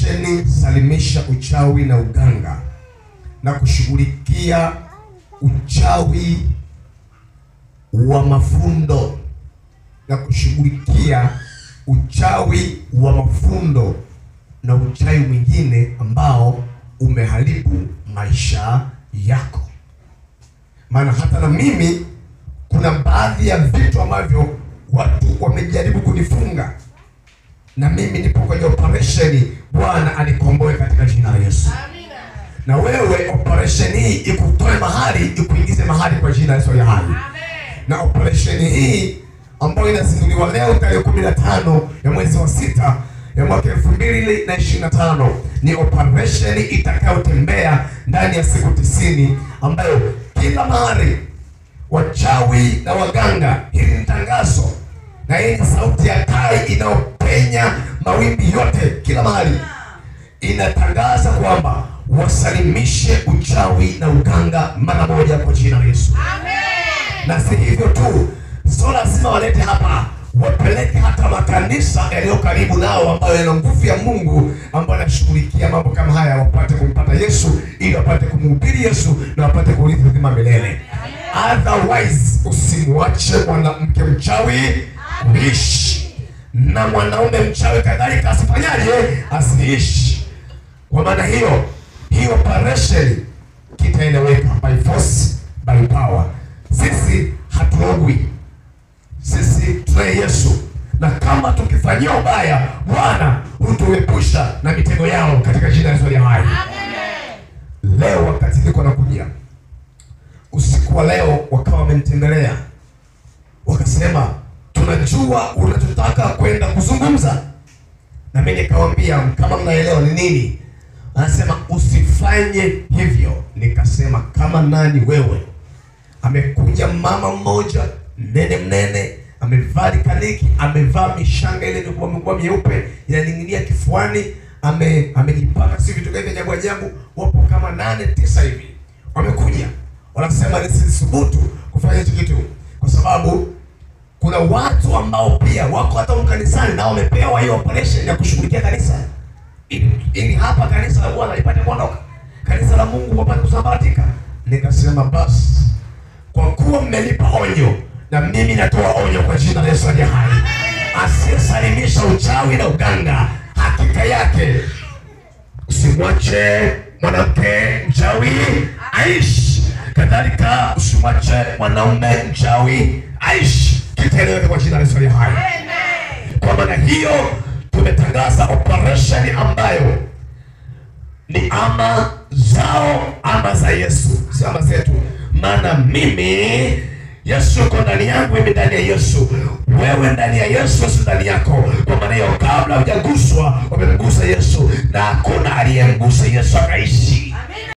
Operation Salimisha Uchawi na Uganga na kushughulikia uchawi wa mafundo, na kushughulikia uchawi wa mafundo na uchawi mwingine ambao umeharibu maisha yako. Maana hata na mimi kuna baadhi ya vitu ambavyo watu wamejaribu kunifunga, na mimi nipo kwenye operation. Bwana anikomboe katika jina la Yesu. Amina. Na wewe operation hii ikutoe mahali ikuingize mahali kwa jina la Yesu ya hai. Amen. Na operation hii ambayo inazinduliwa leo tarehe 15 ya mwezi wa 6 ya mwaka 2025 ni operation itakayotembea ndani ya siku 90, ambayo kila mahali wachawi na waganga, hili ni tangazo na hii ni sauti ya tai inayopenya mawimbi yote kila mahali, inatangaza kwamba wasalimishe uchawi na uganga mara moja kwa jina la Yesu. Amen. Na si hivyo tu, sio lazima walete hapa, wapeleke hata makanisa yaliyo karibu nao ambayo yana nguvu ya Mungu, ambayo yanashughulikia mambo kama haya, wapate kumpata Yesu ili wapate kumhubiri Yesu na wapate kurithi uzima milele. Otherwise usimwache mwanamke mchawi kuishi, na mwanaume mchawi kadhalika asifanyaje? Asiishi. Kwa maana hiyo, hii operation kitaeleweka by force, by power. Sisi hatuogwi, sisi tunaye Yesu, na kama tukifanyia ubaya, Bwana hutuepusha na mitego yao katika jina la Yesu aliye hai. Amen. Leo wakati niko nakuja usiku wa leo, wakawa wamenitembelea wakasema, tunajua unachotaka kwenda kuzungumza. Na mimi nikawaambia, kama mnaelewa ni nini? Anasema usifanye hivyo. Nikasema kama nani wewe? Amekuja mama mmoja mnene mnene, amevaa kaniki, amevaa mishanga ile mikubwa mikubwa myeupe inaning'inia kifuani, amejipaka si vitu gani ajabu ajabu. Wapo kama 8 9 hivi wamekuja, wanasema nisithubutu kufanya hicho kitu, kwa sababu kuna watu ambao pia wako hata kanisani na wamepewa hiyo operation ya kushughulikia kanisa, ili hapa kanisa la Bwana lipate kuondoka, kanisa la Mungu wapate kusambaratika. Nikasema basi, kwa kuwa mmelipa onyo, na mimi natoa onyo kwa jina la Yesu aliye hai. Asiyesalimisha uchawi na uganga, hakika yake usimwache mwanamke mchawi aishi, kadhalika usimwache mwanaume mchawi aishi. Kitaeleweka kwa jina la Yesu aliye hai. Kwa maana hiyo tumetangaza operation ambayo ni ama zao ama za Yesu, si ama zetu. Maana mimi Yesu yuko ndani yangu, mimi ndani ya Yesu, wewe ndani ya Yesu, Yesu ndani yako. Kwa maana hiyo kabla hujaguswa wamemgusa Yesu, na hakuna aliyemgusa Yesu akaishi.